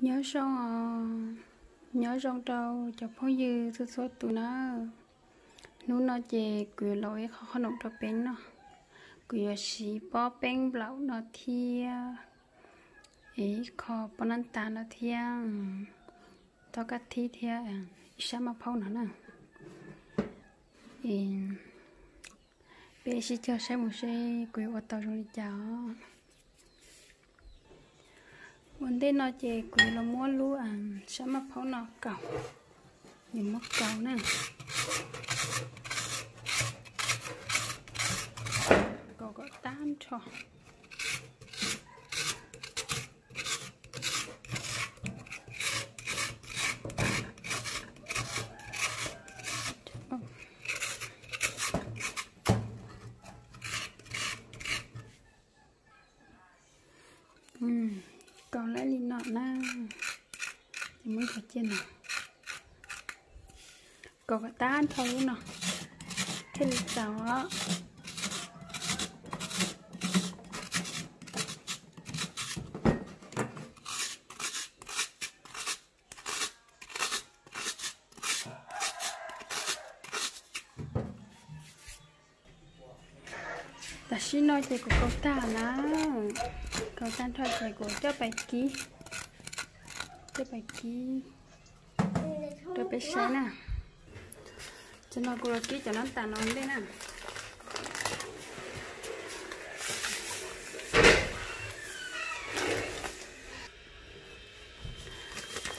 Nyob zoo os, nyob zoo rau cov phooj ywg txhua txhua tus na. Hnub no ces kuv yuav los ua ib qho qhob noom rau peb noj. Kuv yuav siv pob peeb nplaum no thiab ib qho pob nab tas no thiab, tau kab thib thiab ib sab maj phaub no na. Peb sib cog saib mus seb kuv yuav ua tau zoo li cas os. Ua ntej no ces kuv yuav los muab lub sab maj phaub no kaus, yuav muab kaus na, kaus kom tag nrho. Kaus lawm li no na, ces muab cov ciaj no kaus kom tag nrho lub no thiaj li txaus os. Tam sim no ces kuv kaus tag na, kaus tag nrho ces kuv coj pais kib, coj pais kib rau peb saib na. Tam sim no kuv los kib cov nab tas no ntej na.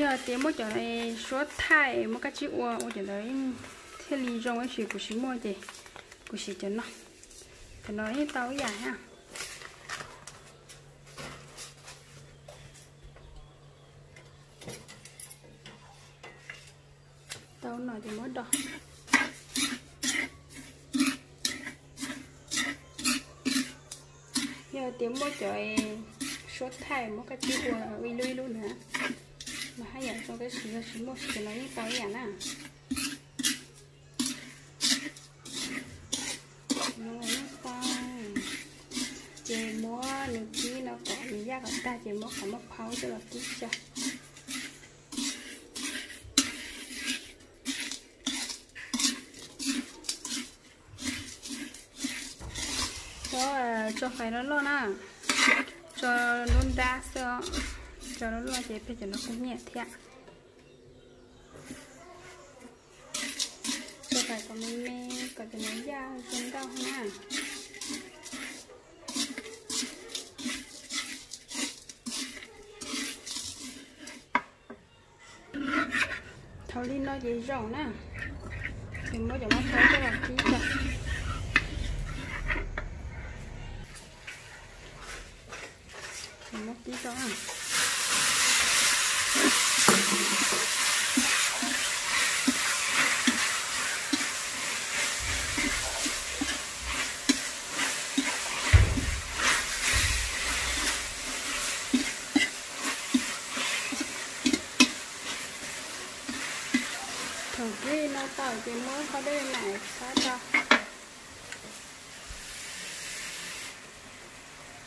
Yog tias muab cov suab thaij muab kab tsib ua, ua cov ntawd thiaj li zoo, tab sis kuv tsis muaj ces kuv siv cov no. Cov no yeej tau ib yam thiab. Tau no ces muab do. Yog tias muaj cov suab thaij muab kab tsib ua ib lub ib lub ntawd los haj yam zoo, tab sis yog tsis muaj ces cov no yeej tau ib yam na. Ces muab nws kib no kom nws yaj kom tag ces muab qhov maj phaub coj los kib tso. Tso, tso fais loj loj na, tso lub nrab xwb os. Tso loj loj ces peb cov no kuj nyiam thiab. Tso fais kom me me kom cov no yaj zoo nkauj na. Thaum li no ces zoo na, ces muab cov maj phaub coj los kib tso. Ces muab kib tso. Thaum kib no tau ces muab qhov dej na txhob rau,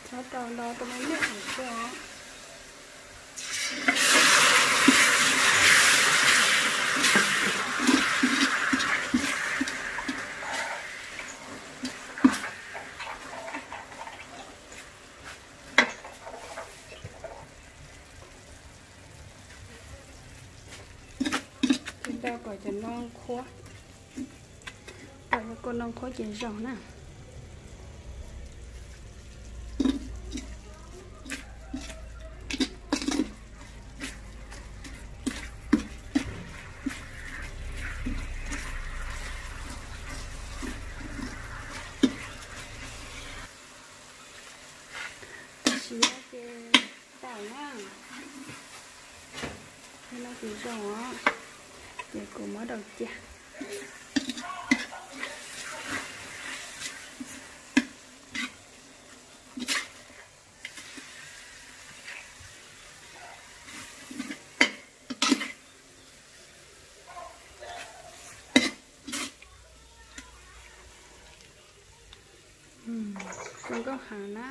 txhob rau nto tus me me os. Ces tau kom cov no qhuav, kom cov kua no qhuav ces zoo na. Tam sim no ces tau na, no ces zoo os, ces kuv muab rau cia. Zoo nkauj heev na.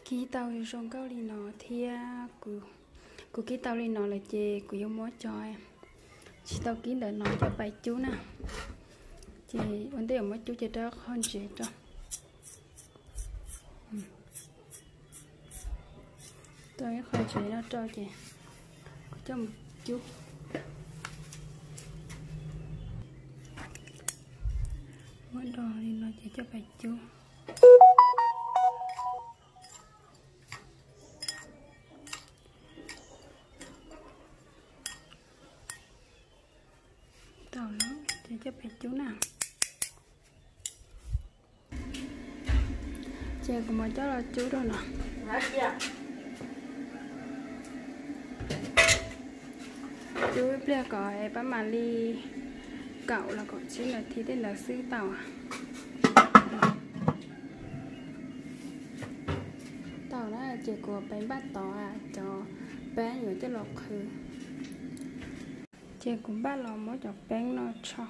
Kib tau zoo nkauj li no thiab. Kuv kib tau li no lawm ces kuv yuav muab cov tsis tau kib ntawm no coj pais cub na. Ces ua ntej yuav muab cub ces rau qhov ntsev rau. Rau ib qho ntsev no rau ces kuv coj mus cub. Muab do li no ces coj pais cub. Tau lawm ces coj pais cub na. Ces kuv mam coj los cub rau no. Cub ib pliag kom pab mam li kaum los kaum tsib nas this tej ntawd xwb tau. Tau na, ces kuv peb npaj tod cov peeb yuav coj los qhwv. Ces kuv npaj los muab cov peeb no tsho,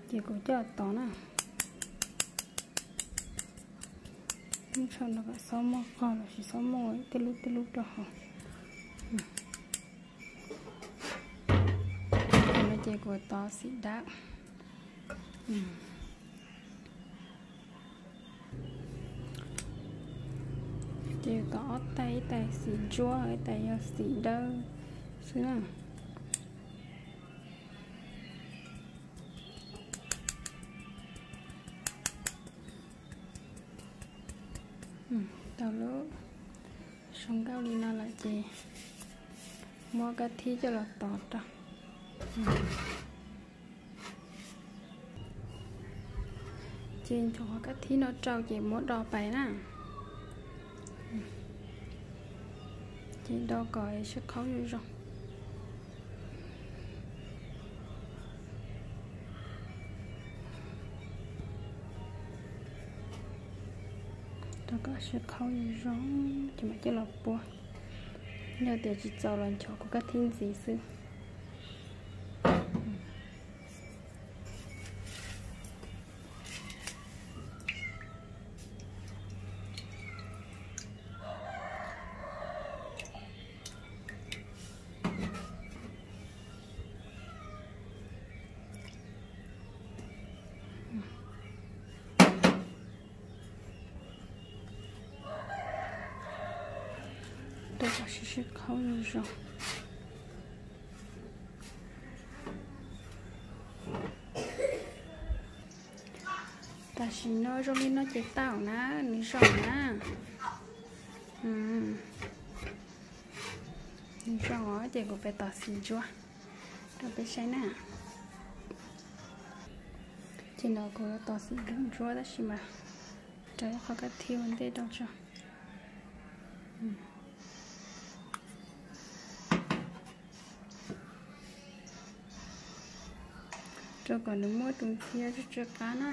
ces kuv coj tod na. Muab tsho no kom xob muaj qog los sis xob muaj tej lub tej lub rau hauv. No ces kuv tod xim dawb. Ces tod ob tais, ib tais xim ntsuab, ib tais yog xim dawb xwb na. Tau lub zoo nkauj li no lawm ces muab kab thib coj los tod rau. Ces nchov qhov kab thib no rau ces muab do pais na. Ces do kom sib qhaub zoo zoo. Do kom sib qhaub zoo zoo ces mam coj los puab. Yog tias tsis txaus los nchov kuv kab thib ntxiv xwb. Rau kom sib sib qhaub zoo zoo. Tam sim no zoo li no ces tau na, nws zoo na. Nws zoo os, ces kuv peb tos xim ntsuab rau peb saib na. Ces no kuv tos xim ntsuab tab sis mas rau ib qho kab thib ua ntej rau tso. Rau kom nws muaj tus ntxhiab tsw tsw qab na.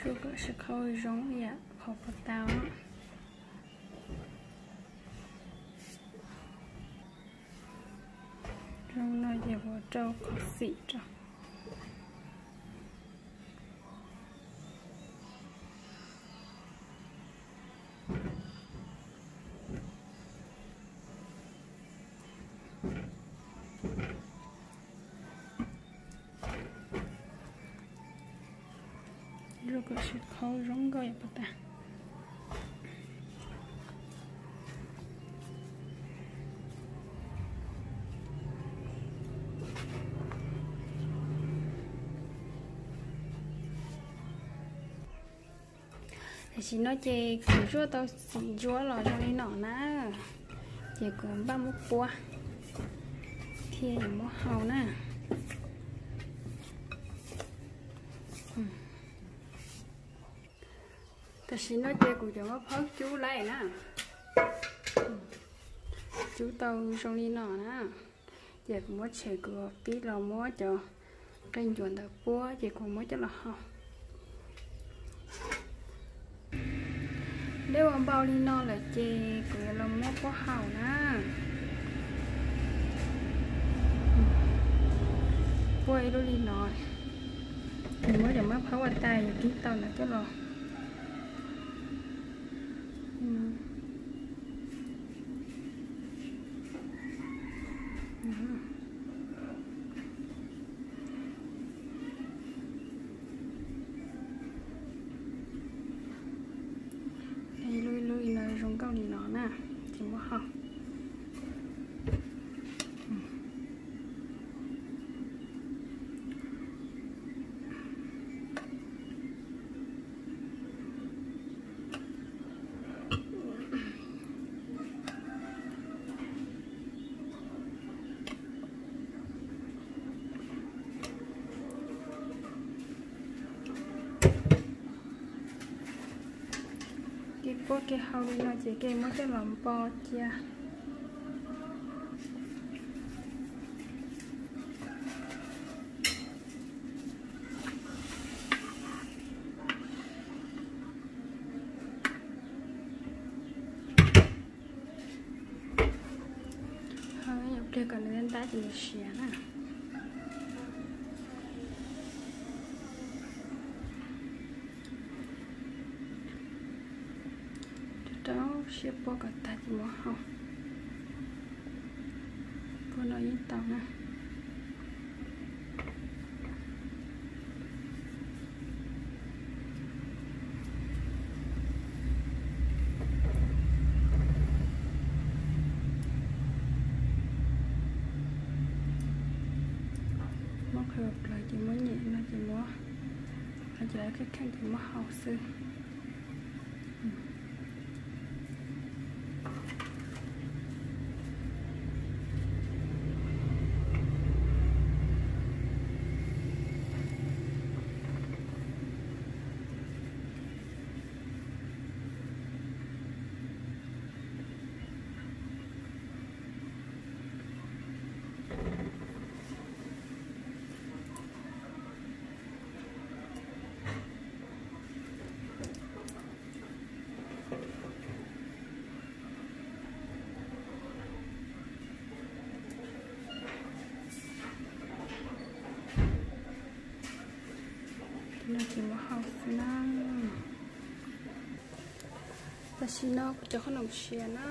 Zuaj kom sib qhaub zoo ib yam qhov puas tau. Zoo no ces kuv rau qhov xim rau. Zuaj kom sib qhaub zoo nkauj yam puas tau. Tam sim no ces kuv zuaj tau xim ntsuab los zoo li no na, ces kuv npaj muab puab thiab yuav muab hau na. Tam sim no ces kuv cov maj phaub cub lawm na. Cub tau zoo li no na. Ces kuv muab tshem kuv pib los muab cov qe ncuav ntawd puab ces kuv muab coj los hau. Dej ua npau li no lawm ces kuv yuav los muab puab hau na. Puab ib lub li no, kuv muab cov maj phaub ua tas yuav kib tau ntawd coj los. Lub lub no zoo nkauj li no na, ces muab hau. Kev puab kev hau li no ces kev muab coj los npo cia. Hau ib nyuag pliag kom nws ntab ces yuav siav na. Rau siab puab kom tag ces muab hau. Puab no yeej tau na. Muab qhwv plawv ces muab nyem no ces muab, ces lawv kheej kheej ces muab hau xwb. No ces muab hau xwb na. Tam sim no kuv cov qhob noom siav na,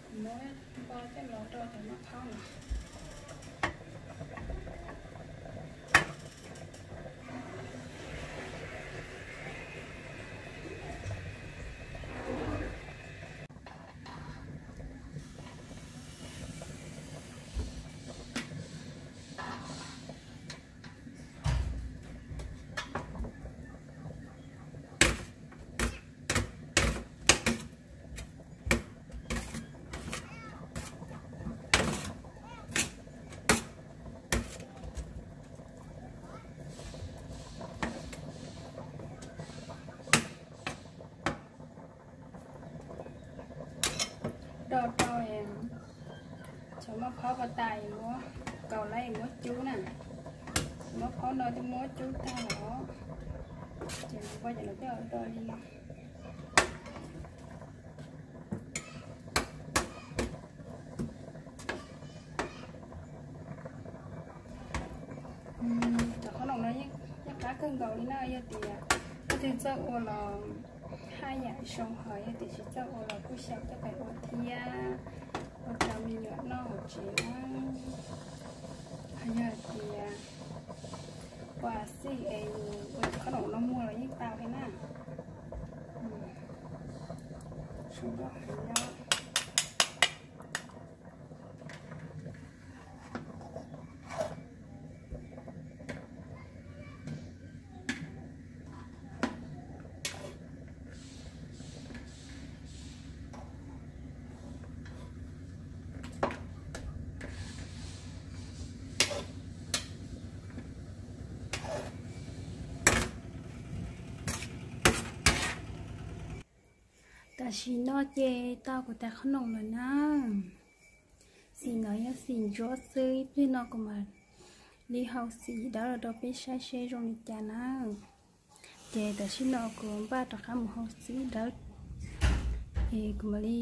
kuv muab npo coj los rau cov maj phaub no. Do rau cov maj phaub ko tas es muab kaus lawm es muab cub na. Maj phaub no twb muab cub tag lawm os. Ces npaj ces los coj do li no. Cov qhob noom no yeej qab kawg nkaus li na, yog tias leej twg txawj ua los haj yam zoo, ho yog tias tsis txawj ua los kuj xyaum coj pais ua thiab, ua rau me nyuam noj hauv tsev na. Ho yog hais tias ua xij es yus ua cov qhob noom no muag los yeej tau thiab na. Zoo nkauj heev nyob. Tam sim no ces tau kuv tais qhob noom lawm na. Xim no yog xim ntsuab xwb, ib pliag no kuv mam li hau xim dawb los rau peb saib seb zoo li cas na. Ces tam sim no kuv npaj rov qab mus hau xim dawb, es kuv mam li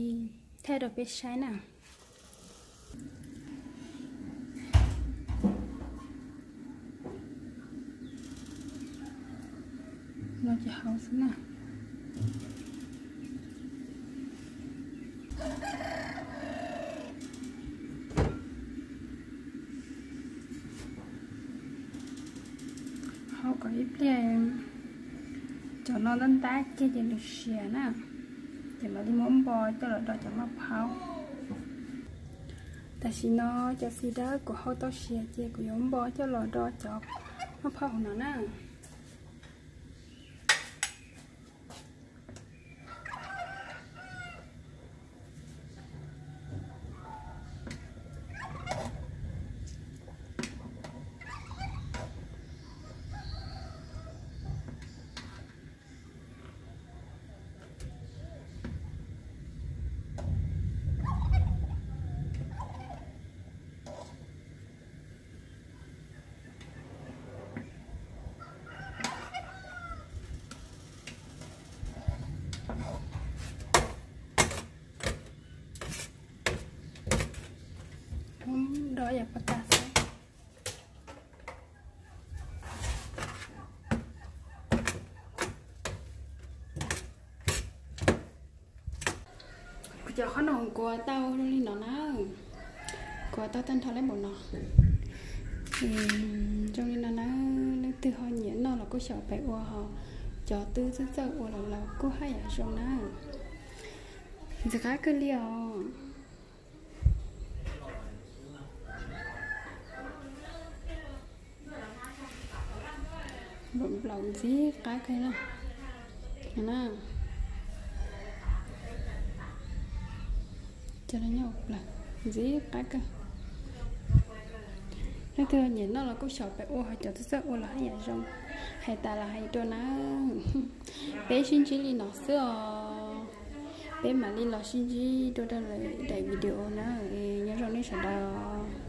thaij rau peb saib na. No ces hau xwb na. Hau kom ib pliag cov no ntab ntab kiag ces nws siav na, ces mam li muab npo coj los do cov maj phaub. Tam sim no cov xim dawb kuv hau tau siav ces kuv yuav npo coj los do cov maj phaub hauv no na. Do yam pas tas xwb. Kuv cov qhob noom kuv ua tau zoo li no na. Kuv ua tau tag nrho lawm npaum no. Zoo li no na, leej twg ho nyiam noj los kuj xyaum pem ua, ho cov twb txawj txawj ua lawm los kuj haj yam zoo na. Ntxim qab kawg li os. Nplaum ntxim qab kawg na. Ntxim qab kawg. Leej twg nyiam noj los kuj xyaum pem ua, ho cov txawj txawj ua los haj yam zoo. Hais tas los hais dua na. Peb sib ntsib li no xwb os. Peb mam li los sib ntsib dua rau lwm daim video na. Nyob zoo nej sawv daws.